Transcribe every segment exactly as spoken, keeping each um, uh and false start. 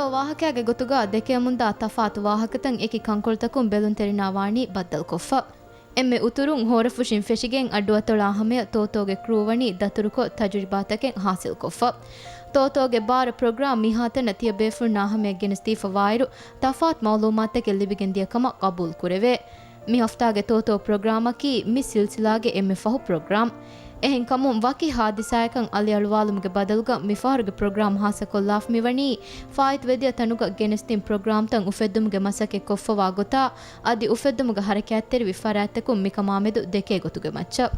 ތޯ ވާހަކައިގެ ގޮތުގަ ދެކެމުންދާ ތަފާތު ވާހަކަތައް އެކި ކަންކޮޅުތަކުން ބެލުންތެރިންނާ ވާނީ ބައްދަލުކޮށްފަ. އެންމެ އުތުރުން ހޯރަފުށިން ފެށިގެން އައްޑުއަތޮޅާ ހަމަޔަށް ތޯތޯގެ ކްރޫ ވަނީ ދަތުރުކޮށް ތަޖުރިބާތަކެއް ހާސިލްކޮށްފަ. ތޯތޯގެ ބާރަ ޕްރޮގްރާމް މިހާތަނަށް ތިޔަބޭފުޅުންނާ ހަމަޔަށް ގެނެސްދީފަ ވާއިރު، ތަފާތު މައުލޫމާތުތަކެއް ލިބިގެން ދިޔަ ކަމަށް ގަބޫލު ކުރެވޭ. މި ހަފްތާގެ ތޯތޯ ޕްރޮގްރާމަކީ މި ސިލްސިލާގެ އެންމެ ފަހު ޕްރޮގްރާމް. އެހެންކަމުން ވަކި ހާދިސާއަކަށް އަލިއަޅުވާލުމުގެ ބަދަލުގަ މިފަހަރުގެ ޕްރޮގްރާމް ހާއްސަކޮށްލާފަ މިވަނީ ފާއިތުވެދިޔަ ތަނުގަ ގެނެސްދިން ޕްރޮގްރާމްތައް އުފެއްދުމުގެ މަސައްކަތް ކޮށްފަވާ ގޮތާ، އަދި އުފެއްދުމުގަ ހަރަކާތްތެރިވި ފަރާތްތަކުން މިކަމާމެދު ދެކޭ ގޮތުގެ މައްޗަށް.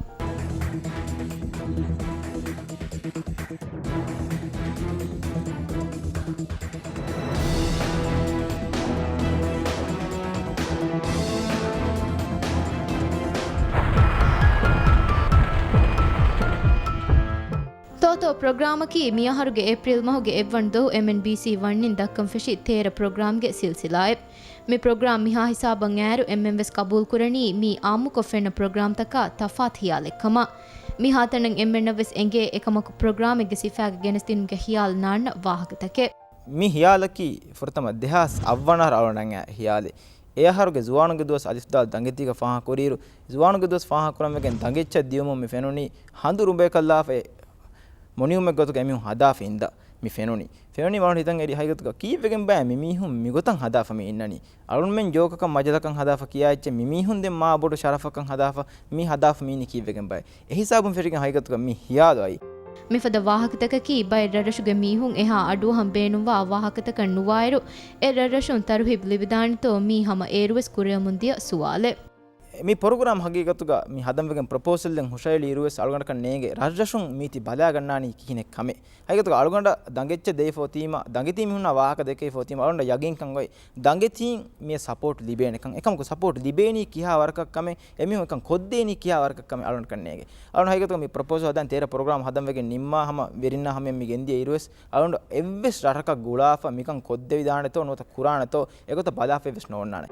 ތޯތޯ ޕްރޮގްރާމަކީ މިއަހަރުގެ އޭޕްރީލް މަހުގެ އެއްވަނަ ދުވަހު އެމްއެންބީސީ ވަންއިން ދައްކަން ފެށި ތޭރަ ޕްރޮގްރާމްގެ ސިލްސިލާއެއް. މި ޕްރޮގްރާމް މިހާ ހިސާބަށް އައިއިރު އެންމެން ވެސް ގަބޫލުކުރަނީ މީ އާއްމުކޮށް ފެންނަ ޕްރޮގްރާމްތަކާ ތަފާތު ހިޔާލެއްކަމަށް. މިހާތަނަށް އެންމެންނަށް ވެސް އެނގޭ އެކަމަކު ޕްރޮގްރާމެއްގެ ސިފައިގެ ގެނެސްދިނުމުގެ ހިޔާލު ނާންނަ ވާހަކަތަކެއް. މި ހިޔާލަކީ ފުރަތަމަ ދެހާސް އަށް ވަނަ އަހަރު އަޅުގަނޑަށް އައި ހިޔާލެއް. އެ އަހަރުގެ ޒުވާނުގެ ދުވަސް އަލިފްދާލް ދަނގެތީގަ ފާހަގަކުރިއިރު، ޒުވާނުގެ ދުވަސް ފާހަގަކުރަންވެގެން ދަނގެއްޗަށް ދިޔުމުން މި ފެނުނީ ހަނދުރުނބަޔަކަށްލާފަ އެ މޮނިއުމެއް ގޮތުގަ އެމީހުން ހަދާފަ އިންދާ މި ފެނުނީ. ފެނުނީ މަނު ހިތަށް އެރި ހަގީގަތުގަ ކީއްވެގެން ބައެއް މި މީހުން މިގޮތަށް ހަދާފަ މި އިންނަނީ؟ އަޅުންމެން ޖޯކަކަށް މަޖަލަކަށް ހަދާފަ ކިޔާ އެއްޗެއް މި މީހުން ދެން މާ ބޮޑު ޝަރަފަކަށް ހަދާފަ މި ހަދާފަ މީނީ ކީއްވެގެން ބައެއް؟ އެހިސާބުން ފެށިގެން ހަގީގަތުގަ މި ހިޔާލު އައީ. މިފަދަ ވާހަކަތަކަކީ ބައެއް ރަށްރަށުގެ މީހުން އެހާ އަޑުއަހަން ބޭނުންވާ ވާހަކަތަކަށް ނުވާއިރު، އެ ރަށްރަށުން ތަރުހީބު ލިބިދާނެތޯ މީ ހަމަ އޭރުވެސް ކުރިއަމުން ދިޔަ ސުވާލެއް. މި ޕްރޮގްރާމް ހަގީގަތުގަ މި ހަދަންވެގެން ޕްރޮޕޯސަލް ދެން ހުށައެޅި އިރުވެސް އަޅުގަނޑަކަށް ނޭނގެ ރަށްރަށުން މީތި ބަލާގަންނާނީ ކިހިނެއް ކަމެއް. ހަގީގަތުގަ އަޅުގަނޑަށް ދަނގެއްޗެއް ދެވިފަ އޮތީމަ، ދަނގެތީ މީހުންނާ ވާހަކަ ދެކެވިފަ އޮތީމަ، އަޅުގަނޑަށް ޔަގީންކަން އޮތް ދަނގެތީން މިއަށް ސަޕޯޓް ލިބޭނެކަން. އެކަމަކު ސަޕޯޓް ލިބޭނީ ކިހާ ވަރަކަށް ކަމެއް، އެމީހުން އެކަން ކޮށްދޭނީ ކިހާ ވަރަކަށް ކަމެއް އަޅުގަނޑަކަށް ނޭނގެ. އަޅުގަނޑު ހަގީގަތުގަ މި ޕްރޮޕޯސަލް ހަދަން ތޭރަ ޕްރޮގްރާމް ހަދަން ވެގެން ނިންމާ ހަމަ ވެރިންނާ ހަމަޔަށް މި ގެންދިޔަ އިރުވެސް، އަޅުގަނޑު އެއްވެސް ރަށަކަށް ގުޅާފަ މިކަން ކޮށްދެވިދާނެތޯ ނުވަތަ ކުރާނެތޯ އެގޮތަށް ބަލާފައެއްވެސް ނޯންނާނެ.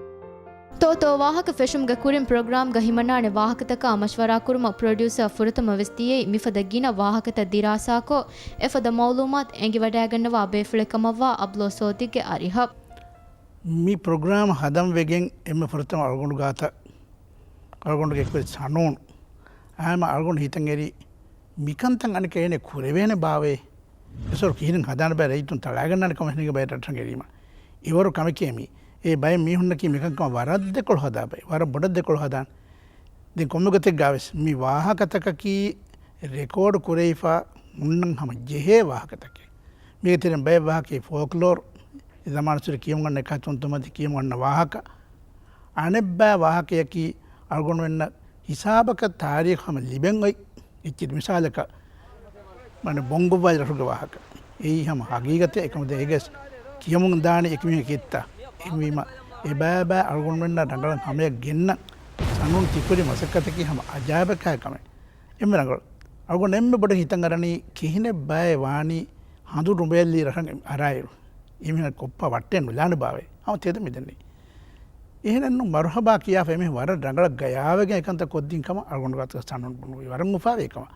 ތޯތޯ ވާހަކަ ފެށުމުގެ ކުރިން ޕްރޮގްރާމްގަ ހިމަނާނެ ވާހަކަތަކާ މަޝްވަރާކުރުމަށް ޕްރޮޑިއުސަރ ފުރަތަމަ ވެސް ދިޔައީ މިފަދަ ގިނަ ވާހަކަތައް ދިރާސާކޮށް، އެފަދަ މައުލޫމާތު އެނގިވަޑައިގަންނަވާ ބޭފުޅެއް ކަމަށްވާ އަބްލޯ ސޯދިގްގެ އަރިހަށް. މި ޕްރޮގްރާމް ހަދަން ވެގެން އެންމެ ފުރަތަމަ އަޅުގަނޑު ގާތަށް އަޅުގަނޑުގެ އެކުވެރި ސަނޫން އާމަ އަޅުގަނޑު ހިތަށް އެރި މިކަންތައް އަނެކަ އޭނެ ކުރެވޭނެ ބާވޭ. އެސޮރު ކިހިނެއް ހަދާނެ ބައި ރައްޔިތުން ތަޅާގަންނާނެ ކަމަށް ހިނގި ބައި ރަށްރަށަށް އެރީމަ. އެވަރު ކަމެކޭ މީ. އެ ބައެއް މީހުންނަކީ މިކަންކަމަށް ވަރަށް ދެކޮޅު ހަދާ ބައި. ވަރަށް ބޮޑަށް ދެކޮޅު ހަދާނެ. ދެން ކޮންމެ ގޮތެއްގާވެސް މި ވާހަކަތަކަކީ ރެކޯޑް ކުރެވިފަ ހުންނަން ހަމަ ޖެހޭ ވާހަކަތަކެއް. މީގެ ތެރެއިން ބައެއް ވާހަކަ ފޯކްލޯރް، އެ ޒަމާނުއްސުރެ ކިޔަމުން އަންނަ އެކާ ތުންތުން މަތި ކިޔަމުން އަންނަ ވާހަކަ. އަނެއްބައި ވާހަކަޔަކީ އަޅުގަނޑުމެންނަށް ހިސާބަކަށް ތާރީޚު ހަމަ ލިބެން އޮތް އެއްޗެއް. މިސާލަކަށް، މަނެ ބޮންގޮއްވާލި ރަށުގެ ވާހަކަ. އެއީ ހަމަ ހަގީގަތެއް. އެކަމަކު ދެން އޭގެސް ކިޔަމުން ދާނެ އެކި މީހަކަށް ކިތައް. އެހެންވީމަ، އެބައިބައި އަޅުގަނޑުމެންނަށް ރަނގަޅަށް ހަމަޔަށް ގެންނަން ސަނޫން ތިކުރި މަސައްކަތަކީ ހަމަ އަޖާއިބެއް ކަހަލަ ކަމެއް. އެންމެ ރަނގަޅު. އަޅުގަނޑު އެންމެ ބޮޑަށް ހިތަށް އަރަނީ ކިހިނެއް ބައެއް ވާނީ ހަނދުރުނބަޔަށްލީ ރަށަށް އަރާއިރު. އެމީހުން ކޮށްފަ ވައްޓެއް ނުލާނެ ބާވޭ. ހަމަ ތެދަށް މިދަނީ. އެހެނެއްނު މަރުހަބާ ކިޔާފަ އެމީހުން ވަރަށް ރަނގަޅަށް ގަޔާވެގެން އެކަންތައް ކޮށްދިން ކަމަށް އަޅުގަނޑު ގާތުގަ ސަނޫން ބުނުއްވި. ވަރަށް އުފާވޭ ކަމަށް.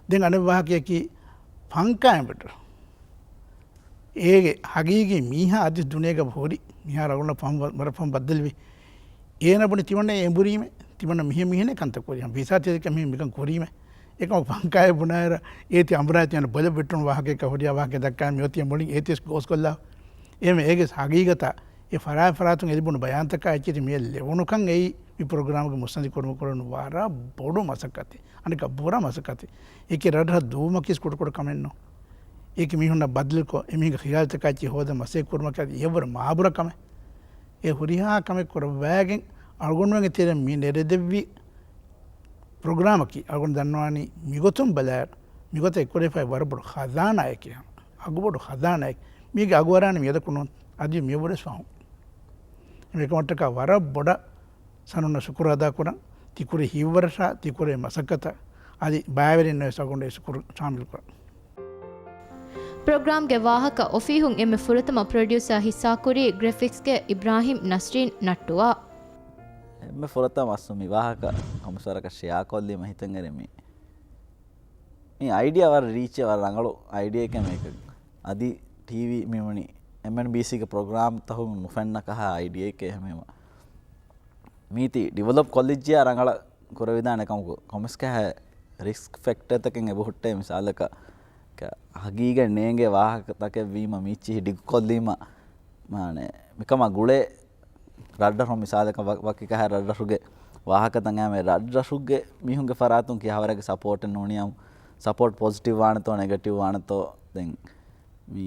ދެން އަނެއް ވާހަކަޔަކީ ފަންކާ އެނބުރި. އޭގެ ހަގީގީ މީހާ އަދި ދުނިޔޭގަ ހުރި މިހާރު އަޅުގަނޑަށް ފަހުން ވަ-، ވަރަށް ފަހުން ބައްދަލުވި. އޭނަ ބުނި ތިމަންނަ އެނބުރީމެ، ތިމަންނަ މިހެން މިހެން ކަންތައް ކުރިހަމަ ވިސާ ތެދެކަ މިހެން މިކަން ކުރީމެ. އެކަމަކު ފަންކާއެއް ބުނާއިރަށް އޭތި އަނބުރާތި އަންނަ ބޮލަށް ވެއްޓުނު ވާހަކައެއްކަ ހުރިހާ ވާހަކަ ދައްކާ މިއޮތީ އެނބުރިން އޭތި ގޯސްކޮށްލާ. އެހެންވެ އޭގެ ހަގީގަތަށް އެ ފަރާތް ފަރާތުން އެލިބުނު ބަޔާންތަކާ އެއްޗެތި މިއަށް ލެވުނުކަން އެއީ މި ޕްރޮގްރާމްގެ މުއްސަނދި ކުރުމަށް ކުރެވުނު ވަރަށް ބޮޑު މަސައްކަތެއް. އަނެކާ ބުރަ މަސައްކަތެއް. އެކި ރަށްރަށް ދުވުމަކީ ކުޑަކުޑަ ކަމެއް ނޫން. އެކި މީހުންނަށް ބަދަލުކޮށް، އެމީހުންގެ ޚިޔާލުތަކާ އެއްޗެއް ހޯދަން މަސައްކަތް ކުރުމަކީ އަދި އެއަށްވުރެ މާބުރަ ކަމެއް. އެ ހުރިހާ ކަމެއް ކުރައްވައިގެން އަޅުގަނޑުމެންގެ ތެރެއިން މި ނެރެދެއްވި ޕްރޮގްރާމަކީ އަޅުގަނޑު ދަންނަވާނީ މިގޮތުން ބަލާއިރު، މިގޮތަށް އެއްކުރެވިފައި ވަރަށް ބޮޑު ޚަޒާނާއެކޭ. އަގުބޮޑު ޚަޒާނާއެކޭ. މީގެ އަގު އަރާނީ މިއަދަކު ނޫން، އަދި މިއަށްވުރެ ވެސް ފަހުން. އެކަމަށްޓަކާ ވަރަށް ބޮޑަށް ސަނޫނަށް ޝުކުރު އަދާކުރަން. ތިކުރި ހިތްވަރަށާ، ތިކުރި މަސައްކަތަށް އަދި ބައިވެރިންނަށް ވެސް އަޅުގަނޑު އެ ޝުކުރު ޝާމިލްކުރަން. ޕްރޮގްރާމްގެ ވާހަކަ އޮފީހުން އެންމެ ފުރަތަމަ ޕްރޮޑިއުސަރ ހިއްސާކުރީ ގްރެފިކްސްގެ އިބްރާހިމް ނަސްރީން ނައްޓުވާ. އެންމެ ފުރަތަމަ އަސްލު މި ވާހަކަ ކޮންމެސް ވަރަކަށް ޝެއާކޮށްލީމަ ހިތަށް އެރި މި، މި އައިޑިއާ ވަރަށް ރީޗެއް ވަރަށް ރަނގަޅު އައިޑިއާއެކޭ މޭކަށް. އަދި ޓީވީ މިވަނީ އެމްއެންބީސީގެ ޕްރޮގްރާމްތަކުން ނުފެންނަ ކަހަލަ އައިޑިއައެއް އެހެންވީމަ، މީތި ޑިވެލޮޕް ކޮށްލިއްޖެޔާ ރަނގަޅަށް ކުރެވިދާނެ ކަމަކު، ކޮންމެސް ކަހަލަ ރިސްކް ފެކްޓަރތަކެއް އެބަހުއްޓޭ. މިސާލަކަށް، ކަ-، ހަގީގަތް ނޭނގޭ ވާހަކަތަކެއް ވީމަ މީޗިހި ޑިގް ކޮށްލީމަ، މާނެ، މިކަމާ ގުޅޭ ރަށްރަށުން މިސާލަކަށް ވަ-، ވަކި ކަހަލަ ރަށްރަށުގެ ވާހަކަތައް އައިމެ ރަށްރަށުގެ މީހުންގެ ފަރާތުން ކިހާވަރެއްގެ ސަޕޯޓެއް ނޫނިއްޔާ، ސަޕޯޓް ޕޮޒިޓިވް ވާނެތޯ ނެގެޓިވް ވާނެތޯ. ދެން މީ،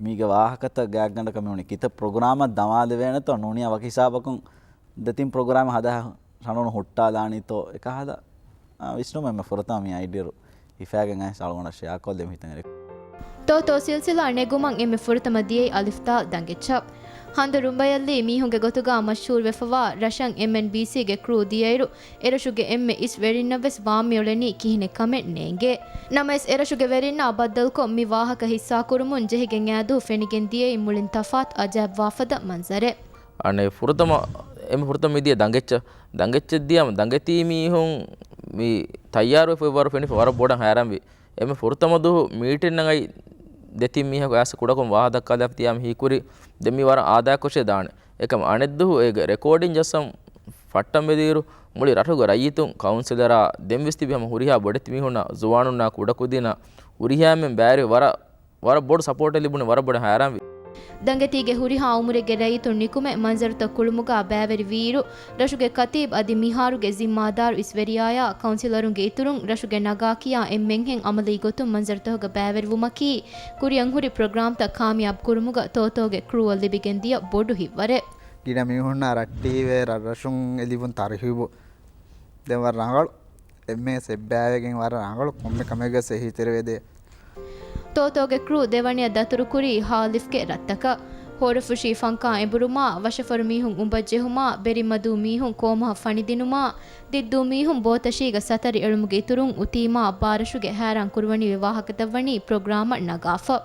މީގެ ވާހަކަތައް ގާތްގަނޑަކަށް މި އުނި ކިތައް ޕްރޮގްރާމަށް ދަމާލެވޭނެތޯ ނޫނިއްޔާ ވަކި ހިސާބަކުން ދެތިން ޕްރޮގްރާމެއް ހަދާ ރަނުނު ހުއްޓާލާނީތޯ އެކަހަލަ، އާ، ވިސްނުމެއް މެ ފުރަތަމަ މި އައިޑިއަރު ހިފާގެން އައިސް އަޅުގަނޑަށް ޝެއާ ކޮށްލެމު ހިތަށް އެރި. ތޯތޯ ސިލްސިލާ ނެގުމަށް އެންމެ ފުރަތަމަ ދިޔައީ އަލިފް ދާލް ދަނގެއްޗަށް. ހަނދުރުނބަޔަށްލީ މީހުންގެ ގޮތުގަ މަޝްހޫރުވެފަވާ ރަށަށް އެމްއެންބީސީގެ ކްރޫ ދިޔައިރު، އެރަށުގެ އެންމެ އިސް ވެރިންނަށް ވެސް ވާންމިއުޅެނީ ކިހިނެއް ކަމެއް ނޭނގޭ. ނަމަވެސް އެރަށުގެ ވެރިންނާ ބައްދަލުކޮށް މި ވާހަކަ ހިއްސާކުރުމުން ޖެހިގެން އާދޫ ފެނިގެން ދިޔައީ މުޅިން ތަފާތު އަޖައިބުވާފަދަ މަންޒަރެއް. އަނެއް ފުރަތަމަ، އެންމެ ފުރަތަމަ މިދިޔަ ދަނގެއްޗަށް، ދަނގެއްޗެއް ދިޔަމަ ދަނގެތީ މީހުން މި ތައްޔާރުވެފަ ވަރު ފެނިފަ ވަރަށް ބޮޑަށް ހައިރާންވި. އެންމެ ފުރަތަމަ ދުވަހު މީޓިންއަށް އައި ދެތިން މީހަކު އައިސް ކުޑަކޮށް ވާހަކަ ދައްކާލާފަ ތިޔާ މި ހީކުރި ދެން މި ވަރަށް އާދައިގެ ކޮށެ ދާނެ. އެކަމަ އަނެއްދުވަހު އޭގެ ރެކޯޑިން ޖައްސަން ފައްޓަން ވެދިއިރު މުޅި ރަށުގެ ރައްޔިތުން، ކައުންސިލަރާ ދެން ވެސް ތިބި ހަމަ ހުރިހާ ބޮޑެތި މީހުންނާ ޒުވާނުންނާ ކުޑަކުދިންނާ ހުރިހާމެން ބައިވެރި ވަރަށް ވަރަށް ބޮޑު ސަޕޯޓެއް ލިބުނީ ވަރަށް ބޮޑަށް ހައިރާންވި. ދަނގެތީގެ ހުރިހާ އުމުރެއްގެ ރައްޔިތުން ނިކުމެ މަންޒަރުތައް ކުޅުމުގަ ބައިވެރިވިއިރު، ރަށުގެ ކަތީބް އަދި މިހާރުގެ ޒިންމާދާރު އިސްވެރިޔާޔާ ކައުންސިލަރުންގެ އިތުރުން ރަށުގެ ނަގާ ކިޔާ އެންމެންހެން އަމަލީ ގޮތުން މަންޒަރުތަކުގަ ބައިވެރިވުމަކީ، ކުރިއަށް ހުރި ޕްރޮގްރާމްތައް ކާމިޔާބު ކުރުމުގަ ތޯތޯގެ ކްރޫއަށް ލިބިގެން ދިޔަ ބޮޑު ހިތްވަރެއް. ގިނަ މީހުންނާ ރައްޓެހިވެ ރަށްރަށުން އެ ލިބުނު ތަރުހީބު ދެން ވަރަށް ރަނގަޅު. އެންމެ ސެއްބައިވެގެން ވަރަށް ރަނގަޅު ކޮންމެ ކަމެއްގަ ސެހީތެރިވެދޭ. ތޯތޯގެ ކްރޫ ދެވަނަޔަށް ދަތުރުކުރީ ހާލިފްގެ ރަށްތަކަށް. ހޯރަފުށީ ފަންކާ އެނބުރުމާ، ވަށަފަރު މީހުން އުނބައްޖެހުމާ، ބެރިމަދޫ މީހުން ކޯމަހަށް ފަނިދިނުމާ، ދިއްދޫ މީހުން ބޯތަށީގަ ސަތަރި އެޅުމުގެ އިތުރުން އުތީމާ، ބާރަށުގެ ހައިރާން ކުރުވަނިވި ވާހަކަ ދައްވަނީ ޕްރޮގްރާމަށް ނަގާފަ.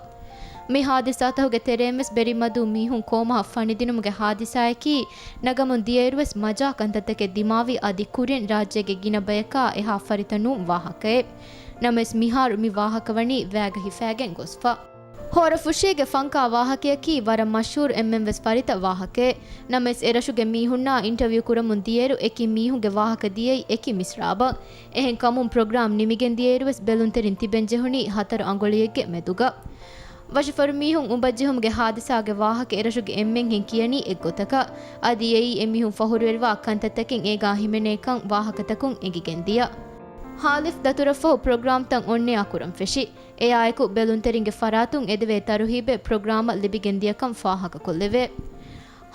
މި ހާދިސާތަކުގެ ތެރެއިން ވެސް ބެރިމަދޫ މީހުން ކޯމަހަށް ފަނިދިނުމުގެ ހާދިސާއަކީ ނަގަމުން ދިޔައިރު ވެސް މަޖާ ކަންތައްތަކެއް ދިމާވި އަދި ކުރިން ރާއްޖޭގެ ގިނަ ބަޔަކާ އެހާ ފަރިތައް ނޫން ވާހަކައެއް. ނަމަވެސް މިހާރު މި ވާހަކަ ވަނީ ވައިގަ ހިފައިގެން ގޮސްފަ. ހޯރަފުށީގެ ފަންކާ ވާހަކަޔަކީ ވަރަށް މަޝްހޫރު އެންމެން ވެސް ފަރިތައް ވާހަކައެއް. ނަމަވެސް އެރަށުގެ މީހުންނާ އިންޓަވިއު ކުރަމުން ދިޔައިރު އެކި މީހުންގެ ވާހަކަ ދިޔައީ އެކި މިސްރާބަށް. އެހެން ކަމުން ޕްރޮގްރާމް ނިމިގެން ދިޔައިރު ވެސް ބެލުންތެރިން ތިބެން ޖެހުނީ ހަތަރު އަނގޮޅިއެއްގެ މެދުގަ. ވަށަފަރު މީހުން އުނބައްޖެހުމުގެ ހާދިސާގެ ވާހަކަ އެރަށުގެ އެންމެންހެން ކިޔަނީ އެއްގޮތަކަށް. އަދި އެއީ އެމީހުން ފަހުރުވެރިވާ ކަންތައްތަކެއް އޭގާ ހިމެނޭކަން ވާހަކަތަކުން އެނގިގެން ދިޔަ. ހާލިފް ދަތުރަށްފަހު ޕްރޮގްރާމްތައް އޮންނަޔާ ކުރަން ފެށި. އެއާއެކު ބެލުންތެރިންގެ ފަރާތުން އެދެވޭ ތަރުހީބެއް ޕްރޮގްރާމަށް ލިބިގެން ދިޔަކަން ފާހަގަކޮށްލެވޭ.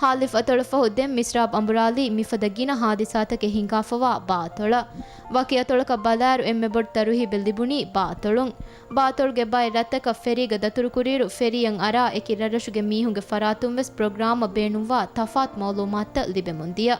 ހާލިފް އަތޮޅަށްފަހު ދެން މިސްރާބް އަނބުރާލީ މިފަދަ ގިނަ ހާދިސާތަކެއް ހިނގާފަވާ ބާ އަތޮޅަށް. ވަކި އަތޮޅަކަށް ބަލާއިރު އެންމެ ބޮޑު ތަރުހީބެއް ލިބުނީ ބާ އަތޮޅުން. ބާ އަތޮޅުގެ ބައެއް ރަށްތަކަށް ފެރީގަ ދަތުރުކުރިއިރު ފެރީއަށް އަރާ އެކި ރަށްރަށުގެ މީހުންގެ ފަރާތުން ވެސް ޕްރޮގްރާމަށް ބޭނުންވާ ތަފާތު މައުލޫމާތުތައް ލިބެމުން ދިޔަ.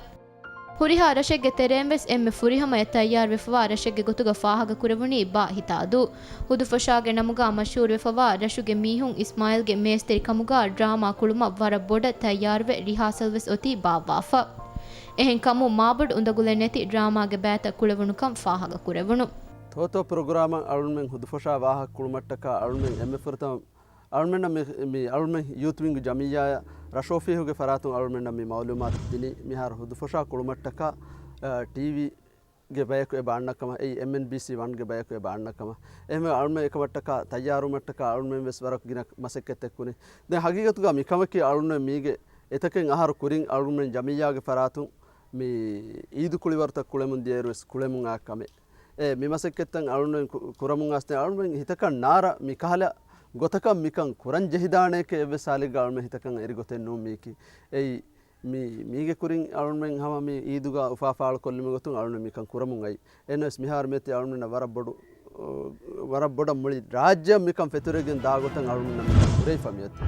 ހުރިހާ ރަށެއްގެ ތެރެއިން ވެސް އެންމެ ފުރިހަމަޔަށް ތައްޔާރުވެފަވާ ރަށެއްގެ ގޮތުގަ ފާހަގަކުރެވުނީ ބާ ހިތާދޫ. ހުދުފަށާގެ ނަމުގަ މަޝްހޫރުވެފަވާ ރަށުގެ މީހުން އިސްމާއިލްގެ މޭސްތިރިކަމުގަ ޑްރާމާ ކުޅުމަށް ވަރަށް ބޮޑަށް ތައްޔާރުވެ ރިހާސަލް ވެސް އޮތީ ބާއްވާފަ. އެހެން ކަމުން މާބޮޑު އުނދަގުލެއް ނެތި ޑްރާމާގެ ބައިތައް ކުޅެވުނުކަން ފާހަގަކުރެވުނު. ތޯތޯ ޕްރޮގްރާމަށް އަޅުންމެން ހުދުފަށާ ވާހަކަ ކުޅުމަށްޓަކާ އަޅުންމެން އެންމެ ފުރަތަމަ އަޅުމެންނަށް މި، މި އަޅުމެން ޔޫތު ވިންގ ޖަމިއްޔާއަށް ރަށޯފީހުގެ ފަރާތުން އަޅުމެންނަށް މި މައުލޫމާތު ދިނީ މިހާރު ހުދުފަށާ ކުޅުމަށްޓަކާ، އަ، ޓީވީގެ ބަޔަކު އެބަ އަންނަ ކަމަށް، އެއީ އެމްއެންބީސީ ވަންގެ ބަޔަކު އެބަ އަންނަ ކަމަށް. އެހެންވެ އަޅުމެން އެކަމަށްޓަކާ ތައްޔާރުވުމަށްޓަކާ އަޅުމެން ވެސް ވަރަށް ގިނަ މަސައްކަތްތައް ކުރި. ދެން ހަގީގަތުގަ މިކަމަކީ އަޅުމެން މީގެ އެތަކެއް އަހަރު ކުރިން އަޅުމެން ޖަމިއްޔާގެ ފަރާތުން މި އީދު ކުޅިވަރުތައް ކުޅެމުން ދިޔައިރު ވެސް ކުޅެމުން އާ ކަމެއް. އެ، މި މަސައްކަތްތައް އަޅުން ކު-، ކުރަމުން އައިސް ދެން އަޅުމެން ހިތަކަށް ނާރަ މި ކަހަލަ ގޮތަކަށް މިކަން ކުރަން ޖެހިދާނެކޭ އެއްވެސް ހާލެއްގަ އަޅުމެން ހިތަކަށް އެރި ގޮތެއް ނޫން މީކީ. އެއީ، މި، މީގެ ކުރިން އަޅުމެން ހަމަ މި އީދުގަ އުފާ ފާޅުކޮށްލުމުގެ ގޮތުން އަޅުމެން މިކަން ކުރަމުން އައީ. އެހެނަސް މިހާރު މިއޮތީ އަޅުމެންނަށް ވަރަށް ބޮޑު، ވަރަށް ބޮޑަށް މުޅި ރާއްޖެއަށް މިކަން ފެތުރެގެން ދާ ގޮތަށް އަޅުމެންނަށް މިކަން ކުރެވިފަ މިއޮތީ.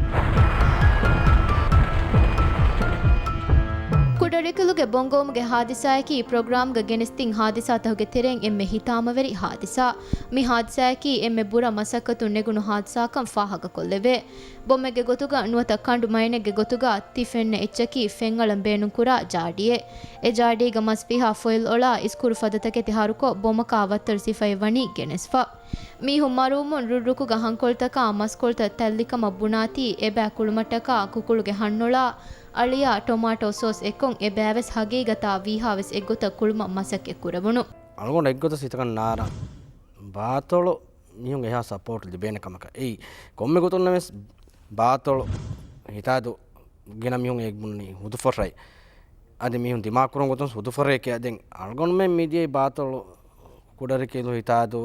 ރިކުލުގެ ބޮންގޮވުމުގެ ހާދިސާއަކީ ޕްރޮގްރާމްގަ ގެނެސްދިން ހާދިސާތަކުގެ ތެރެއިން އެންމެ ހިތާމަވެރި ހާދިސާ. މި ހާދިސާއަކީ އެންމެ ބުރަ މަސައްކަތުން ނެގުނު ހާދިސާކަން ފާހަގަކޮށްލެވޭ. ބޮމެއްގެ ގޮތުގަ ނުވަތަ ކަނޑު މައިނެއްގެ ގޮތުގަ ތި ފެންނަ އެއްޗަކީ ފެންއަޅަން ބޭނުންކުރާ ޖާޑިއެއް. އެ ޖާޑީގަ މަސް ފިހާ ފޮއިލް އޮޅާ އިސްކުރު ފަދަތަކެތި ހަރުކޮށް ބޮމަކާ ވައްތަރު ސިފައެއް ވަނީ ގެނެސްފަ. މީހުން މަރުވުމުން ރުއްރުކުގަ ހަންކޮޅުތަކާ މަސްކޮޅުތައް ތަތްލިކަމަށް ބުނާތީ އެބައި ކުޅުމަށްޓަކާ ކުކުޅުގެ ހަންނޮޅާ، އަޅިއާ، ޓޮމާޓޯ ސޯސް އެއްކޮށް އެބައިވެސް ހަގީގަތާ ވީހާވެސް އެއްގޮތަށް ކުޅުމަށް މަސައްކަތް ކުރެވުނު. އަޅުގަނޑު އެއްގޮތަށް ހިތަކަށް ނާރާ ބާތޮޅު މީހުން އެހާ ސަޕޯޓް ލިބޭނެ ކަމަކަށް. އެއީ، ކޮންމެ ގޮތުންނަށް ވެސް ބާތޮޅު ހިތާދު ގިނަ މީހުން އެ ބުނަނީ ހުދުފަށައި. އަދި މީހުން ދިމާކުރުން ގޮތުން ހުދުފަށައެކޭ. ދެން އަޅުގަނޑުމެން މިދިޔައީ ބާތޮޅު ކުޑަރިކިލު ހިތާދު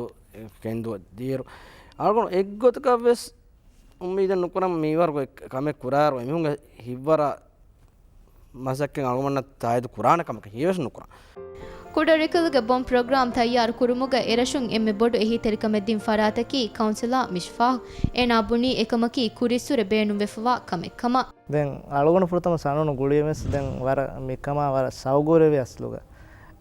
ކެންދު ދިޔައިރު އަޅުގަނޑު އެއްގޮތަކަށް ވެސް އުއްމީދެއް ނުކުރަން މިވަރުގެ ކަމެއް ކުރާއިރު އެމީހުންގެ ހިތްވަރާ މަސައްކަތް އަޅުގަނޑަށް ތާއީދު ކުރާނެ ކަމަކަށް ހީވެސް ނުކުރާ. ކުޑަރިކުލުގެ ބޮމް ޕްރޮގްރާމް ތައްޔާރު ކުރުމުގަ އެރަށުން އެންމެ ބޮޑު އެހީތެރިކަމެއް ދިން ފަރާތަކީ ކައުންސިލާ މިޝްފާހް. އޭނާ ބުނީ އެކަމަކީ ކުރިއްސުރެ ބޭނުންވެފަވާ ކަމެއް ކަމަށް. ދެން އަޅުގަނޑު ފުރަތަމަ ސަނުނު ގުޅިޔަމެސް ދެން ވަރަށް މިކަމާ ވަރަށް ސައުގުރެވި އަސްލުގަ.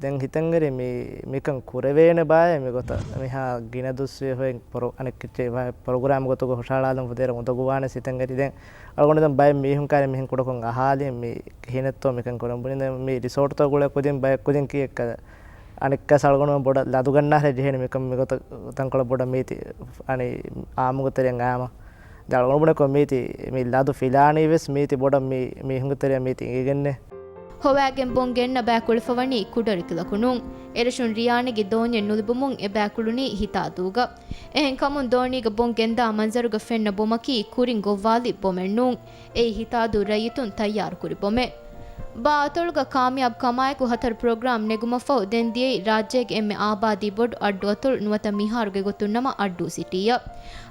ދެން ހިތަށްއެރި މި، މިކަން ކުރެވޭނެ ބާއޭ މިގޮތަށް މިހާ ގިނަ ދުސްވެ ހޮއެއް ޕްރޮ-، އަނެއް ކި-، ޕްރޮގްރާމް ގޮތުގަ ހުށަހަޅާލަން ފުދޭރަ އުނދަގޫވާނެ ހިތަށްއެރި. ދެން އަޅުގަނޑު ދެން ބައެއް މީހުން ކާރި މިހެން ކުޑަކޮށް އަހާލި މި ކިހިނެއްތޯ މިކަން ކުރަން ބުނި. ދެން މި ރިސޯޓްތައް ގުޅޭ ކުދިން ބައެއް ކުދިން ކީއްކަ އަނެއްކާސް އަޅުގަނޑުމެން ބޮޑަށް ލަދުގަންނާށޭ ޖެހޭނެ މިކަން މިގޮތަށް ތަންކޮޅެއް ބޮޑަށް މީތި އަނި އާއްމުގެ ތެރެއިން އައިމަ. ދެން އަޅުގަނޑުމެން މީތި މި ލަދު ފިލާނީ ވެސް މީތި ބޮޑަށް މި މީހުންގެ ތެރެއަށް މީތި އިނގިގެންނޭ. ހޮވާގެން ބޮން ގެންނަ ބައި ކުޅެފަވަނީ ކުޑަރިކިލަކު ނޫން. އެރަށުން ރިޔާނެގެ ދޯންޏެއް ނުލިބުމުން އެބައި ކުޅުނީ ހިތާދޫގަ. އެހެންކަމުން ދޯނީގަ ބޮން ގެންދާ މަންޒަރުގަ ފެންނަ ބޮމަކީ ކުރިން ގޮއްވާލި ބޮމެއް ނޫން. އެއީ ހިތާދޫ ރައްޔިތުން ތައްޔާރުކުރި ބޮމެއް. ބާއަތޮޅުގަ ކާމިޔާބު ކަމާއެކު ހަތަރު ޕްރޮގްރާމް ނެގުމަށްފަހު ދެން ދިޔައީ ރާއްޖޭގެ އެންމެ އާބާދީ ބޮޑު އައްޑުއަތޮޅު ނުވަތަ މިހާރުގެ ގޮތުން ނަމަ އައްޑޫ ސިޓީއަށް.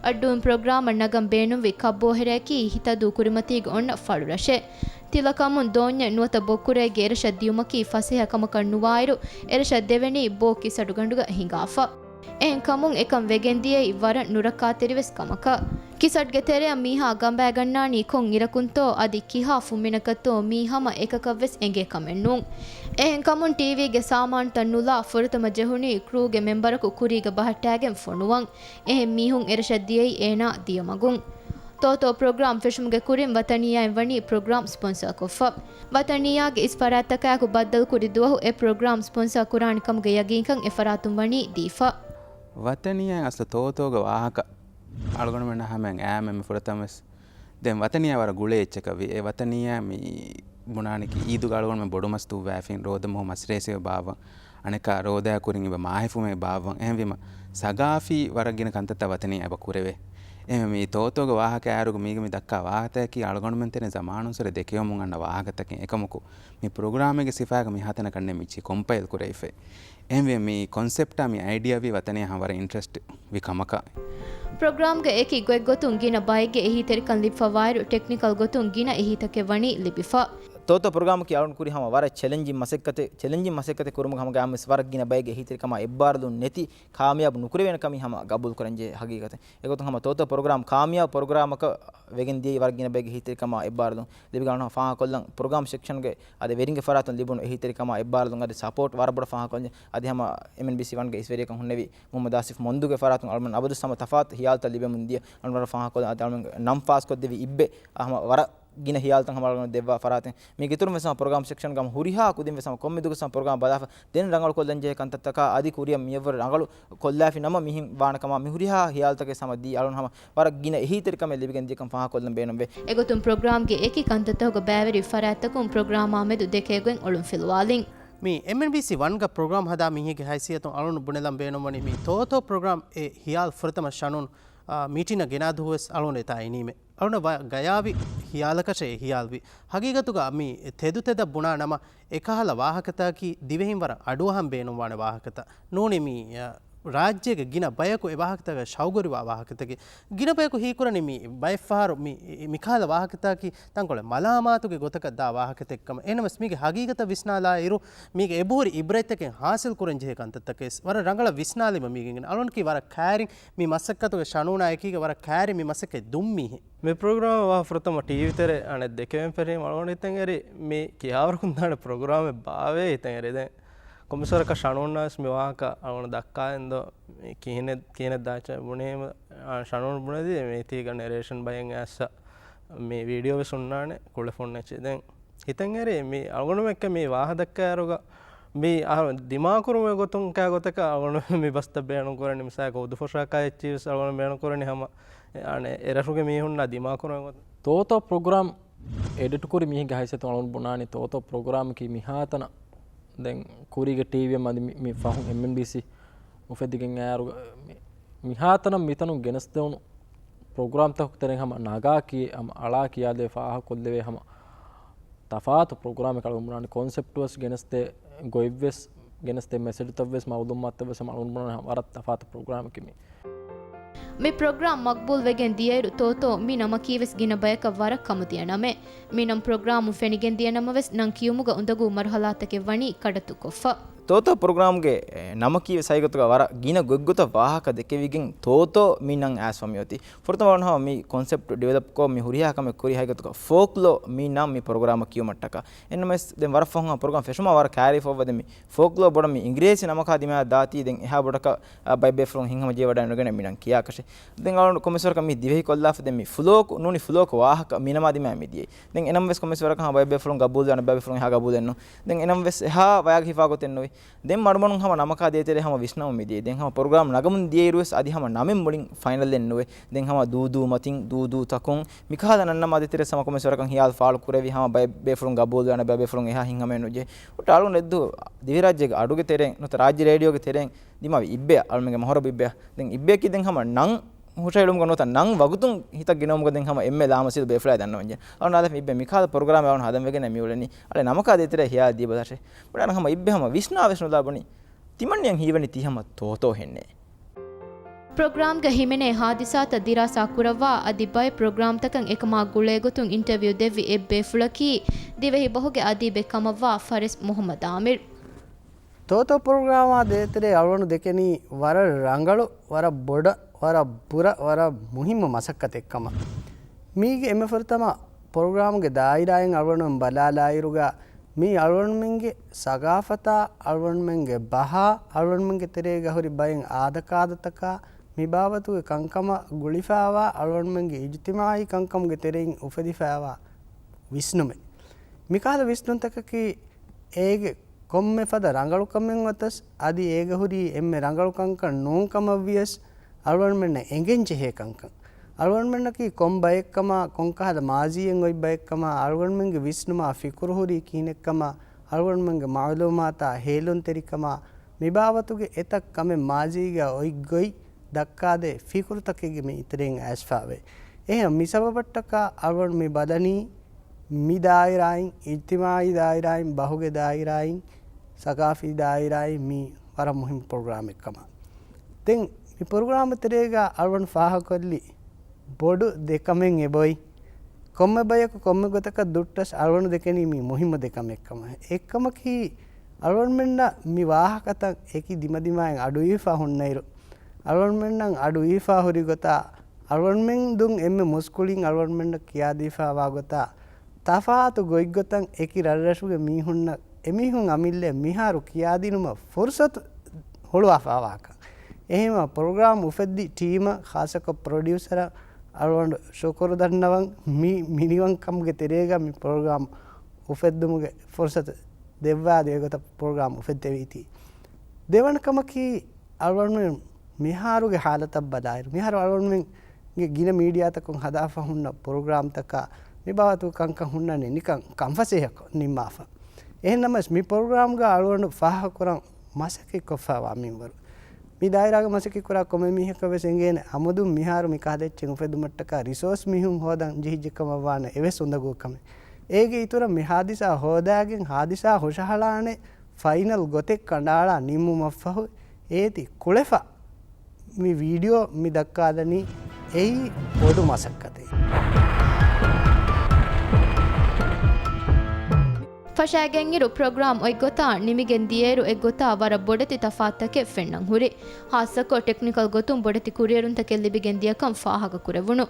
އައްޑޫން ޕްރޮގްރާމަށް ނަގަން ބޭނުންވި ކަށްބޯހެރައަކީ ހިތަދޫ ކުރިމަތީގަ އޮންނަ ފަޅުރަށެއް. ތިލަކަމުން ދޯންޏެއް ނުވަތަ ބޮއްކުރައެއްގެ އެރަށަށް ދިޔުމަކީ ފަސޭހަ ކަމަކަށް ނުވާއިރު، އެރަށަށް ދެވެނީ ބޯ ކިސަޑުގަނޑުގަ ހިނގާފަ. އެހެންކަމުން އެކަން ވެގެންދިޔައީ ވަރަށް ނުރައްކާތެރިވެސް ކަމަކަށް. ކިސަޑްގެ ތެރެއަށް މީހާ ގަނބައިގަންނާނީ ކޮން އިރަކުންތޯ އަދި ކިހާ ފުއްމިނަކަށްތޯ މީ ހަމަ އެކަކަށްވެސް އެނގޭ ކަމެއް ނޫން. އެހެންކަމުން ޓީވީގެ ސާމާނުތައް ނުލާ ފުރަތަމަ ޖެހުނީ ކްރޫގެ މެމްބަރަކު ކުރީގަ ބަހައްޓާގެން ފޮނުވަން. އެހެން މީހުން އެރަށަށް ދިޔައީ އޭނާ ދިޔަ މަގުން. ތޯތޯ ޕްރޮގްރާމް ފެށުމުގެ ކުރިން ވަތަނިއްޔާއިން ވަނީ ޕްރޮގްރާމް ސްޕޮންސާކޮށްފަ. ވަތަނިއްޔާގެ އިސް ފަރާތްތަކާއެކު ބައްދަލުކުރި ދުވަހު އެ ޕްރޮގްރާމް ސްޕޮންސާ ކުރާނެ ކަމުގެ ޔަގީންކަން އެ ފަރާތުން ވަނީ ދީފަ. ވަތަނިއްޔާއިން އަސްލު ތޯތޯގެ ވާހަކަ އަޅުގަނޑުމެންނަށް ހަމައަށް އައިމެ މި ފުރަތަމަވެސް. ދެން ވަތަނިއްޔާ ވަރަށް ގުޅޭ އެއްޗަކަށް ވި. އެ ވަތަނިއްޔާ މި ބުނާނެކީ އީދުގަ އަޅުގަނޑުމެން ބޮޑުމަސް ދުއްވާފިން ރޯދަ މަހު މަސްރޭސެ ބާއްވަން. އަނެއްކާ ރޯދައާ ކުރިން އެބަ މާހެފުމެއް ބާއްވަން. އެހެންވީމަ، ސަގާފީ ވަރަށް ގިނަ ކަންތައްތައް ވަތަނީ އެބަ ކުރެވޭ. އެހެންވެ، މި ތޯތޯގެ ވާހަކަ އާރުގަ މީގަ މި ދައްކާ ވާހަކަތަކީ އަޅުގަނޑުމެން ތެރެ ޒަމާނުންސުރެ ދެކެވެމުން އަންނަ ވާހަކަތަކެއް. އެކަމަކު، މި ޕްރޮގްރާމެއްގެ ސިފައިގަ މިހާތަނަކަށް ނެއް މިއްޗި ކޮމްޕައިލް ކުރެވިފައި. އެހެންވެ، މި ކޮންސެޕްޓާ މި އައިޑިއާ ވީ ވަތަނީ ހަމަ ވަރަށް އިންޓްރެސްޓް ވި ކަމަކަށް. ޕްރޮގްރާމްގެ އެކި ގޮތްގޮތުން ގިނަ ބައެއްގެ އެހީތެރިކަން ލިބިފަވާއިރު، ޓެކްނިކަލް ގޮތުން ގިނަ އެހީތަކެއް ވަނީ ލިބިފަ. ތޯތޯ ޕްރޮގްރާމަކީ އަޅުން ކުރި ހަމަ ވަރަށް ޗެލެންޖިން މަސައްކަތެއް، ޗެލެންޖިން މަސައްކަތެއް ކުރުމުގެ ހަމަ ގާމިސް ވަރަށް ގިނަ ބައެއްގެ އެހީތެރިކަމާ އެއްބާރުލުން ނެތި ކާމިޔާބު ނުކުރެވޭނެ ކަމީ ހަމަ ގަބޫލު ކުރަންޖެހޭ ހަގީގަތެއް. އެގޮތުން ހަމަ ތޯތޯ ޕްރޮގްރާމް ކާމިޔާބު ޕްރޮގްރާމަކަށް ވެގެން ދިޔައީ ވަރަށް ގިނަ ބައެއްގެ އެހީތެރިކަމާ އެއްބާރުލުން. ލިބިގަންނަ ފާހަގަކޮށްލަން ޕްރޮގްރާމް ސެކްޝަންގެ އަދި ވެރިންގެ ފަރާތުން ލިބުނު އެހީތެރިކަމާ އެއްބާރުލުން އަދި ސަޕޯޓް ވަރަށް ބޮޑަށް ފާހަގަކޮށްލަން. އަދި ހަމަ އެމްއެންބީސީ ވަންގެ އިސްވެރިޔަކަށް ހުންނެވި މުހައްމަދު އާސިފް މޮންދުގެ ފަރާތުން އަޅުމެން އަބަދު ހަމަ ތަފާތު ހިޔާލުތައް ލިބެމުން ދިޔަ އަޅުމެން ވަރަށް ފާހަގަކޮށްލަން. އަދި އަޅުމެން ނަން ފާސްކޮށްދެވި އިއްބެ އަހަ ވަރަށް ގިނަ ހިޔާލުތައް ހަމަ އަޅުގަނޑު ދެއްވާ ފަރާތެއް. މީގެ އިތުރުން ވެސް ހަމަ ޕްރޮގްރާމް ސެކްޝަންގަ ހަމަ ހުރިހާ ކުދިން ވެސް ހަމަ ކޮންމެ ދުވަސް ހަމަ ޕްރޮގްރާމް ބަލާފަ ދެން ރަނގަޅު ކޮށްލަން ޖެހޭ ކަންތައްތަކާ އަދި ކުރިއަށް މިއަށްވުރެ ރަނގަޅު ކޮށްލާފި ނަމަ މިހިން ވާނެ ކަމާ މި ހުރިހާ ހިޔާލުތަކެއް ހަމަ ދީ އަޅުން ހަމަ ވަރަށް ގިނަ އެހީތެރިކަމެއް ލިބިގެން ދިޔަކަން ފާހަގަކޮށްލަން ބޭނުންވޭ. އެގޮތުން ޕްރޮގްރާމްގެ އެކި ކަންތައްތަކުގަ ބައިވެރި ފަރާތްތަކުން ޕްރޮގްރާމާ މެދު ދެކޭގޮތް އޮޅުން ފިލުވާލިން. މި އެމްއެންބީސީ ވަންގަ ޕްރޮގްރާމް ހަދާ މީހެއްގެ ހައިސިއްޔަތުން އަޅުން ބުނެލަން ބޭނުންވަނީ މި ތޯތޯ ޕްރޮގްރާމް އެ ހިޔާލު ފުރަތަމަ ޝަނުން، އާ، މީޓިންއަށް ގެނާ ދުވަހުވެސް އަޅުން އެތާ އިނީމެ. އަޅުން ވަ ގަޔާވި ހިޔާލަކަށޭ އެ ހިޔާލުވީ. ހަގީގަތުގަ މި ތެދު ތެދަށް ބުނާ ނަމަ، އެކަހަލަ ވާހަކަތަކަކީ ދިވެހިން ވަރަށް އަޑުއަހަން ބޭނުންވާނެ ވާހަކަތައް. ނޫނީ މި، އަ، ރާއްޖޭގެ ގިނަ ބަޔަކު އެ ވާހަކަތަކަށް ޝައުގުވެރިވާ ވާހަކަތަކެއް. ގިނަ ބަޔަކު ހީކުރަނީ މި ބައެއްފަހަރު މި، މިކަހަލަ ވާހަކަތަކަކީ ތަންކޮޅެއް މަލާމާތުގެ ގޮތަކަށް ދާ ވާހަކަތައް ކަމަށް. އެހެނަސް މީގެ ހަގީގަތަށް ވިސްނާލާއިރު، މީގެ އެބަހުރި އިބްރަތްތަކެއް ހާސިލް ކުރަން ޖެހޭ ކަންތައްތަކެސް ވަރަށް ރަނގަޅަށް ވިސްނާލީމަ މީގެން އަޅުންކީ ވަރަށް ކައިރިން މި މަސައްކަތުގެ ޝަނޫނާ އެކީގަ ވަރަށް ކައިރިން މި މަސައްކަތް ދުން މީހެއް. މި ޕްރޮގްރާމް ވާ ފުރަތަމަ ޓީވީ ތެރެ އަނެއް ދެކެވެން ފެށީމަ އަޅުގަނޑު ހިތަށް އެރި މި ކިހާވަރަކުން ދާނެ ޕްރޮގްރާމެއް ބާވޭ ހިތަށް އެރި. ދެން ކޮމިސަރަކަށް ޝަނޫންނާވެސް މި ވާހަކަ އަޅުގަނޑު ދައްކާއިންދޯ މި ކިހިނެއް، ކިހިނެއް ދާއްޗާ ބުނީމަ، އާ، ޝަނޫން ބުނެދީ މީތީގަ ނެރޭޝަން ބައެއް އައިސް މި ވީޑިއޯ ވެސް ހުންނާނެ ކުޅެފުން އެއްޗެއް. ދެން ހިތަށް އެރި މި އަޅުގަނޑުމެން މި ވާހަ ދައްކާއިރުގަ މި އަހަރު ދިމާކުރުމުގެ ގޮތުން ކާ ގޮތަކަށް އަޅުގަނޑު މި ބަސްތައް ބޭނުން ކުރަނީ މިސާލަކަށް އުދުފަށާ ކާ އެއްޗިވެސް އަޅުގަނޑު ބޭނުން ކުރަނީ ހަމަ އަނެއް އެރަށުގެ މީހުންނާ ދިމާކުރުމުގެ ގޮތުން. ތޯތޯ ޕްރޮގްރާމް އެޑިޓް ކުރި މީހެއްގެ ހައިސިއްޔަތުން އަޅުގަނޑު ބުނާނީ ތޯތޯ ޕްރޮގްރާމަކީ މިހާތަނަށް ދެން ކުރީގެ ޓީވީއެއް މަދި މި، މި ފަހުން އެމްއެންބީސީ އުފެދިގެން އައިރު މި، މިހާތަނަށް މިތަނުން ގެނެސްދެވުނު ޕްރޮގްރާމްތަކުގެ ތެރެއިން ހަމަ ނަގާ ކިޔޭ، ހަމަ އަޅާ ކިޔާދޭ ފާހަގަކޮށްލެވޭ ހަމަ ތަފާތު ޕްރޮގްރާމެއް އަޅުގަނޑު ބުނާނެ. ކޮންސެޕްޓުވެސް ގެނެސްދޭ، ގޮތްވެސް ގެނެސްދޭ، މެސެޖުތައްވެސް މައުލޫމާތުތައްވެސް ހަމަ އަޅުގަނޑު ބުނާނެ ވަރަށް ތަފާތު ޕްރޮގްރާމެކޭ މީ. މި ޕްރޮގްރާމް މަގްބޫލް ވެގެން ދިޔައިރު ތޯތޯ މި ނަމަކީވެސް ގިނަ ބަޔަކަށް ވަރަށް ކަމުދިޔަ ނަމެއް. މި ނަން ޕްރޮގްރާމުން ފެނިގެން ދިޔަ ނަމަވެސް، ނަން ކިޔުމުގަ އުނދަގޫ މަރުހަލާތަކެއް ވަނީ ކަޑަތުކޮށްފަ. ތޯތޯ ޕްރޮގްރާމްގެ، އެ، ނަމަކީވެސް ހަގީގަތުގަ ވަރަށް ގިނަ ގޮތްގޮތަށް ވާހަކަ ދެކެވިގެން ތޯތޯ މި ނަން އައިސްފަ މިއޮތީ. ފުރަތަމަ ވަނަ ހަމަ މި ކޮންސެޕްޓް ޑިވެލޮޕްކޮށް މި ހުރިހާ ކަމެއް ކުރީ ހަގީގަތުގަ ފޯކްލޯ މި ނަން މި ޕްރޮގްރާމަށް ކިޔުމަށްޓަކާ. އެންމެސް ދެން ވަރަށް ފަހުން ހަމަ ޕްރޮގްރާމް ފެށުމާ ވަރަށް ކައިރިފައިވަ ދެން މި ފޯކްލޯ ބޮޑަށް މި އިނގިރޭސި ނަމަކާ ދިމާއަށް ދާތީ ދެން އެހާ ބޮޑަކަށް، އާ، ބައެއް ބޭފުޅުން ހިތްހަމަ ޖެހިވަޑައި ނުގެނެ މި ނަން ކިޔާކަށެއް. ދެން އަޅުގަނޑު ކޮމިސަރަކަށް މި ދިވެހިކޮށްލާފަ ދެން މި ފުލޯކު ނޫނީ ފުލޯކު ވާހަކަ މި ނަމާ ދިމާއަށް މި ދިޔައީ. ދެން އެނަމަވެސް ކޮމިސަރަކަށް ހަމަ ބައެއް ބޭފުޅުން ގަބޫލު ދާނެ، ބައެއް ބޭފުޅުން އެހާ ގަބޫލެއްނު. ދެން އެނަމަވެސް އެހާ ވަޔަކަށް ހިފާ ގޮތެއް ނުވި. ދެން މަޑުމަޑުން ހަމަ ނަމަކާ ދޭތެރޭ ހަމަ ވިސްނަމުން މި ދިޔައީ. ދެން ހަމަ ޕްރޮގްރާމް ނަގަމުން ދިޔައިރުވެސް އަދި ހަމަ ނަމެއް މުޅިން ފައިނަލެއް ނުވޭ. ދެން ހަމަ ދޫދޫ މަތިން، ދޫދޫ ތަކުން މިކަހަލަ ނަންނަމާ ދޭތެރޭ ހަމަ ކޮމިސަރަކަށް ހިޔާލު ފާޅު ކުރެވި ހަމަ ބައެއް ބޭފުޅުން ގަބޫލު ދާނެ، ބައެއް ބޭފުޅުން އެހާ ހިތްހަމައެއް ނުޖެހޭ. ހުއްޓަ އަޅުގަނޑު އެއްދު ދިވެހިރާއްޖޭގެ އަޑުގެ ތެރެއިން ނުވަތަ ރާއްޖެ ރޭޑިއޯގެ ތެރެއިން ދިމާވި އިއްބެއަށް، އަޅުމެންގެ މޮހަރަބު އިއްބެއަށް. ދެން އިއްބެއަކީ ދެން ހަމަ ނަން ހުށައެޅުމުގަ ނުވަތަ ނަން ވަގުތުން ހިތަށް ގެނައުމުގަ ދެން ހަމަ އެންމެ ލާމަސީދު ބޭފުޅާ ދަންނަވަންޖެ. އަޅު ނާލެފި އިއްބެ މިކާލަ ޕްރޮގްރާމެއް އަޅުން ހަދަން ވެގެން މި އުޅެނީ. އަޅެ ނަމަކާ ދޭތެރޭ ހިޔާ ދީބަލަށެ. ބުނާނަ ހަމަ އިއްބެ ހަމަ ވިސްނާވެސް ނުލާ ބުނި. ތިމަންނިޔަން ހީވަނީ ތީ ހަމަ ތޯތޯ ހެންނޭ. ޕްރޮގްރާމްގަ ހިމެނޭ ހާދިސާތައް ދިރާސާ ކުރައްވާ އަދި ބައެއް ޕްރޮގްރާމްތަކަށް އެކަމާ ގުޅޭގޮތުން އިންޓަވިއު ދެއްވި އެއްބޭފުޅަކީ ދިވެހި ބަހުގެ އަދީބެއް ކަމަށްވާ ފަރެސް މުހައްމަދު އާމިރު. ތޯތޯ ޕްރޮގްރާމާ ދޭތެރޭ އަޅުގަނޑު ދެކެނީ ވަރަށް ރަނގަޅު، ވަރަށް ބޮޑަށް، ވަރަށް ބުރަ، ވަރަށް މުހިއްމު މަސައްކަތެއް ކަމަށް. މީގެ އެންމެ ފުރަތަމަ ޕްރޮގްރާމްގެ ދާއިރާއިން އަޅުގަނޑުމެން ބަލާލާއިރުގަ، މީ އަޅުގަނޑުމެންގެ ސަގާފަތާ، އަޅުގަނޑުމެންގެ ބަހާ، އަޅުގަނޑުމެންގެ ތެރޭގަ ހުރި ބައެއް އާދަކާދަތަކާ، މި ބާވަތުގެ ކަންކަމަށް ގުޅިފައިވާ، އަޅުގަނޑުމެންގެ އިޖުތިމާއީ ކަންކަމުގެ ތެރެއިން އުފެދިފައިވާ ވިސްނުމެއް. މިކަހަލަ ވިސްނުންތަކަކީ އޭގެ ކޮންމެ ފަދަ ރަނގަޅުކަމެއް އޮތަސް، އަދި އޭގަ ހުރީ އެންމެ ރަނގަޅު ކަންކަން ނޫން ކަމަށް ވިޔަސް، އަޅުގަނޑުމެންނަށް އެނގެން ޖެހޭ ކަންކަން. އަޅުގަނޑުމެންނަކީ ކޮން ބައެއްކަމާ، ކޮންކަހަލަ މާޒީއެއް އޮތް ބައެއްކަމާ، އަޅުގަނޑުމެންގެ ވިސްނުމާ ފިކުރު ހުރީ ކިހިނެއްކަމާ، އަޅުގަނޑުމެންގެ މައުލޫމާތާ ހޭލުންތެރިކަމާ، މިބާވަތުގެ އެތައް ކަމެއް މާޒީގަ އޮތް ގޮތް ދައްކާދޭ ފިކުރުތަކެއްގެ މި ތެރެއިން އައިސްފައިވޭ. އެހެން މި ސަބަބަށްޓަކާ އަޅުގަނޑު މި ބަލަނީ މި ދާއިރާއިން، އިޖްތިމާއީ ދާއިރާއިން، ބަހުގެ ދާއިރާއިން، ސަގާފީ ދާއިރާއިން މީ ވަރަށް މުހިންމު ޕްރޮގްރާމެއް ކަމަށް. ދެން މި ޕްރޮގްރާމް ތެރޭގަ އަޅުގަނޑު ފާހަގަކޮށްލި ބޮޑު ދެ ކަމެއް އެބައޮތް. ކޮންމެ ބަޔަކު ކޮންމެ ގޮތަކަށް ދުއްޓަސް އަޅުގަނޑު ދެކެނީ މީ މުހިއްމު ދެ ކަމެއް ކަމަށް. އެއްކަމަކީ، އަޅުގަނޑުމެންނަށް މި ވާހަކަތައް އެކި ދިމަދިމާއިން އަޑުއިވިފަ ހުންނައިރު، އަޅުގަނޑުމެންނަށް އަޑުއިވިފަ ހުރި ގޮތާ، އަޅުގަނޑުމެން ދުން އެންމެ މުސްކުޅިން އަޅުގަނޑުމެންނަށް ކިޔާދީފައިވާ ގޮތާ، ތަފާތު ގޮތްގޮތަށް އެކި ރަށްރަށުގެ މީހުންނަށް އެމީހުން އަމިއްލައަށް މިހާރު ކިޔާދިނުމަށް ފުރުސަތު ހުޅުވާފައިވާކަން. އެހެންވެ، ޕްރޮގްރާމް އުފެއްދި ޓީމަށް، ޚާއްޞަކޮށް ޕްރޮޑިއުސަރަށް އަޅުގަނޑު ޝުކުރު ދަންނަވަން. މި މިނިވަންކަމުގެ ތެރޭގަ މި ޕްރޮގްރާމް އުފެއްދުމުގެ ފުރުސަތު ދެއްވާ ދޭގޮތަށް ޕްރޮގްރާމް އުފެއްދެވީތީ. ދެވަނަ ކަމަކީ، އަޅުގަނޑުމެން މިހާރުގެ ހާލަތަށް ބަލާއިރު، މިހާރު އަޅުގަނޑުމެންގެ ގިނަ މީޑިއާތަކުން ހަދާފަ ހުންނަ ޕްރޮގްރާމްތަކާ މި ބާވަތު ކަންކަން ހުންނަނީ ނިކަން ކަންފަސޭހަކޮށް ނިންމާފަ. އެހެންނަމަވެސް، މި ޕްރޮގްރާމްގަ އަޅުގަނޑު ފާހަގަކުރަން މަސައްކަތްކޮށްފައިވާ މިންވަރު. މި ދާއިރާގަ މަސައްކަތްކުރާ ކޮންމެ މީހަކަށް ވެސް އެނގޭނެ އަމުދުން މިހާރު މި ކަހަލަ އެއްޗެއް އުފެއްދުމަށްޓަކާ ރިސޯސް މީހުން ހޯދަން ޖެހިއްޖެ ކަމަށްވާނެ އެވެސް އުނދަގޫ ކަމެއް. އޭގެ އިތުރަށް މި ހާދިސާ ހޯދާގެން ހާދިސާ ހުށަހަޅާނެ ފައިނަލް ގޮތެއް ކަނޑައަޅާ ނިންމުމަށްފަހު އޭތި ކުޅެފަ މި ވީޑިއޯ މި ދައްކާލަނީ އެއީ ބޮޑު މަސައްކަތެއް. ފަށާގެންއިރު ޕްރޮގްރާމް އޮތްގޮތާ ނިމިގެން ދިޔައިރު އެއްގޮތާ ވަރަށް ބޮޑެތި ތަފާތުތަކެއް ފެންނަން ހުރި. ހާއްސަކޮށް ޓެކްނިކަލް ގޮތުން ބޮޑެތި ކުރިއެރުންތަކެއް ލިބިގެން ދިޔަކަން ފާހަގަކުރެވުނު.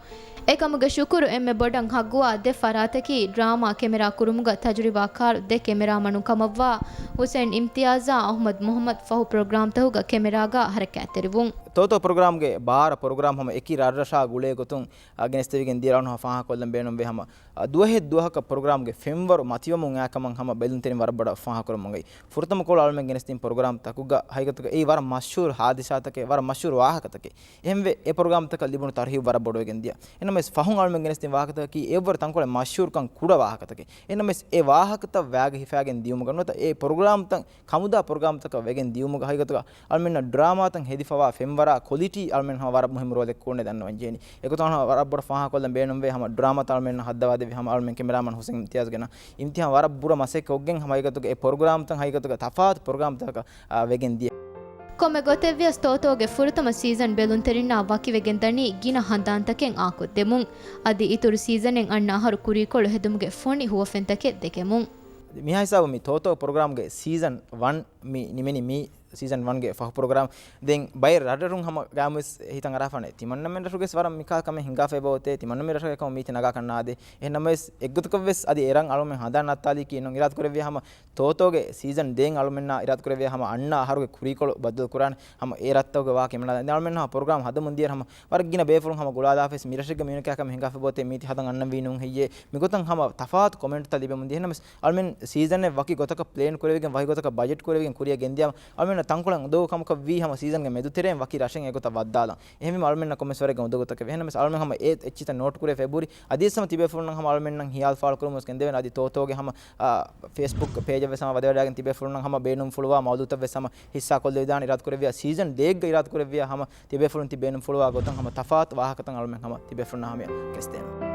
އެކަމުގެ ޝުކުރު އެންމެ ބޮޑަށް ހައްގުވާ ދެ ފަރާތަކީ ޑްރާމާ ކެމެރާ ކުރުމުގަ ތަޖުރިބާކާރު ދެ ކެމެރާމަނުން ކަމަށްވާ ހުސެން އިމްތިޔާޒާ އަހުމަދު މުހައްމަދު ފަހު ޕްރޮގްރާމްތަކުގަ ކެމެރާގަ ހަރަކާތްތެރިވުން. ތޯތޯ ޕްރޮގްރާމްގެ ބާރަ ޕްރޮގްރާމް ހަމަ އެކި ރަށްރަށާ ގުޅޭ ގޮތުން، އާ، ގެނެސްދެވިގެން ދިޔަ ރަށުން ފާހަގަކޮށްލަން ބޭނުންވޭ ހަމަ، އާ، ދުވަހެއް ދުވަހަކަށް ޕްރޮގްރާމްގެ ފެންވަރު މަތިވަމުން އާކަމަށް ހަމަ ބެލުންތެރިން ވަރަށް ބޮޑަށް ފާހަގަކުރަމުން އައި. ފުރަތަމަ ކޮޅު އަޅުމެން ގެނެސްދިން ޕްރޮގްރާމް ތަކުގަ ހަގީގަތުގަ އެއީ ވަރަށް މަޝްހޫރު ހާދިސާތަކެއް، ވަރަށް މަޝްހޫރު ވާހަކަތަކެއް. އެހެންވެ، އެ ޕްރޮގްރާމްތަކަށް ލިބުނު ތަރުހީބު ވަރަށް ބޮޑުވެގެން ދިޔަ. އެހެންނަމަވެސް، ފަހުން އަޅުމެން ގެނެސްދިން ވާހަކަތަކަކީ އެއްވަރު ތަންކޮޅެއް މަޝްހޫރުކަން ކުޑަ ވާހަކަތަކެއް. އެހެންނަމަވެސް، އެ ވާހަކަތައް ވައިގަ ހިފައިގެން ދިޔުމުގަ ނުވަތަ އެ ޕްރޮގްރާމްތައް ކަމުދާ ޕްރޮގްރާމްތަކަށް ވެގެން ދިޔުމުގަ ހަގީގަތުގަ އަޅުމެންނަށް ޑްރާމާތައް ހެދިފަވާ ފެންވަރާ ކޮލިޓީ އަޅުމެން ހަމަ ވަރަށް މުހިއްމު ރޯލެއް ކުރުން ދަންނަވަން ޖެހެނީ. އެގޮތުން ވަރަށް ބޮޑަށް ފާހަގަކޮށްލަން ބޭނުންވޭ ހަމަ ޑްރާމާތައް އަޅުމެންނަށް ހައްދަވާދެއްވި ހަމަ އަޅުމެން ކެމެރާމަން ހުސެން އިމްތިޔާޒްގެ ނަ އިމްތިހާން ވަރަށް ބުރަ މަސައްކަތް ކޮށްގެން ހަމަ ހަގީގަތުގަ އެ ޕްރޮގްރާމްތައް ހަގީގަތުގަ ތަފާތު ޕްރޮގްރާމްތަކަކަށް، އާ، ވެގެން ދިޔަ. ކޮންމެ ގޮތެއްވިޔަސް ތޯތޯގެ ފުރަތަމަ ސީޒަން ބެލުންތެރިންނާ ވަކިވެގެން ދަނީ ގިނަ ހަނދާންތަކެއް އާކޮށްދެމުން. އަދި އިތުރު ސީޒަނެއް އަންނަ އަހަރު ކުރީކޮޅު ހެދުމުގެ ފޮނި ހުވަފެންތަކެއް ދެކެމުން. މިހާ ހިސާބު މި ތޯތޯ ޕްރޮގްރާމްގެ ސީޒަން ވަން މި ނިމެނީ މި ސީޒަން ވަންގެ ފަހު ޕްރޮގްރާމް. ދެން ބައެއް ރަށްރަށުން ހަމަ ގާމުސް ހިތަށް އަރާފާނެ. ތިމަންނަމެން ރަށުގެސް ވަރަށް މިކާ ކަމެއް ހިނގާފައި ބޯތޭ. ތިމަންނަމެން ރަށުގެ ކަމު މީތި ނަގާކަށް ނާދޭ. އެހެންނަމަވެސް އެއްގޮތަކަށްވެސް އަދި އެރަށް އަޅުމެން ހަނދާން ނައްތާލީކީ އިންނުން އިރާދަކުރެއްވިޔާ ހަމަ ތޯތޯގެ ސީޒަން ދޭން އަޅުމެންނާ އިރާދަކުރެއްވިޔާ ހަމަ އަންނަ އަހަރުގެ ކުރީކޮޅު ބައްދަލުކުރާނެ. ހަމަ އެ ރަށްތަކުގެ ވާހަކަ އެމަނާ ދެން އަޅުމެން ހަމަ ޕްރޮގްރާމް ހަދަމުން ދިޔަ ހަމަ ވަރަށް ގިނަ ބޭފުޅުން ހަމަ ގުޅާލާފަވެސް މިރަށެއްގަ މީހުން ކަމެއް ހިނގާފަ ބޯތޭ މީތި ހަދަން އަންނަން ވީ ނޫން ހެއްޔޭ. މިގޮތަށް ހަމަ ތަފާތު ކޮމެންޓްތައް ލިބެމުން ދިޔަ. އެހެންނަމަވެސް އަޅުމެން ސީޒަނެއް ވަކި ގޮތަކަށް ޕްލޭން ކުރެވިގެން ވަކި ގޮތަކަށް ބަޖެޓް ކުރެވިގެން ކުރިއަށް ގެންދިޔަ އަޅުމެންނަށް ތަންކޮޅެއް އުނދަގޫ ކަމަކަށް ވީ ހަމަ ސީޒަންގެ މެދުތެރެއިން ވަކި ރަށެއް އެގޮތަށް ވައްދާލަން. އެހެންވީމަ އަޅުމެންނަށް ކޮންމެސް ވަރެއްގެ އުނދަގޫތަކެއް. އެހެންނަމަވެސް އަޅުމެން ހަމަ އެ އެއްޗިތައް ނޯޓް ކުރެވިފަ އެބަހުރި. އަދިވެސް ހަމަ ތިބޭފުޅުންނަށް ހަމަ އަޅުމެންނަށް ހިޔާލު ފާޅުކުރުމުން ގެންދެވޭނެ. އަދި ތޯތޯގެ ހަމަ، އާ، ފޭސްބުކް ޕޭޖަށްވެސް ހަމަ ވަދެވަޑައިގެން ތިބޭފުޅުންނަށް ހަމަ ބޭނުންފުޅުވާ މައުލޫތައްވެސް ހަމަ ހިއްސާކޮށްލެވިދާނެ. އިރާދަކުރެއްވިޔާ ސީޒަން ދޭއްގަ އިރާދަކުރެއްވިޔާ ހަމަ ތިބޭފުޅުން ތި ބޭނުންފުޅުވާ ގޮތަށް ހަމަ ތަފާތު ވާހަކަތައް އަޅުމެން ހަމަ ތިބޭފުޅުންނާ ހަމަޔަށް ގެނެސްދޭނަން.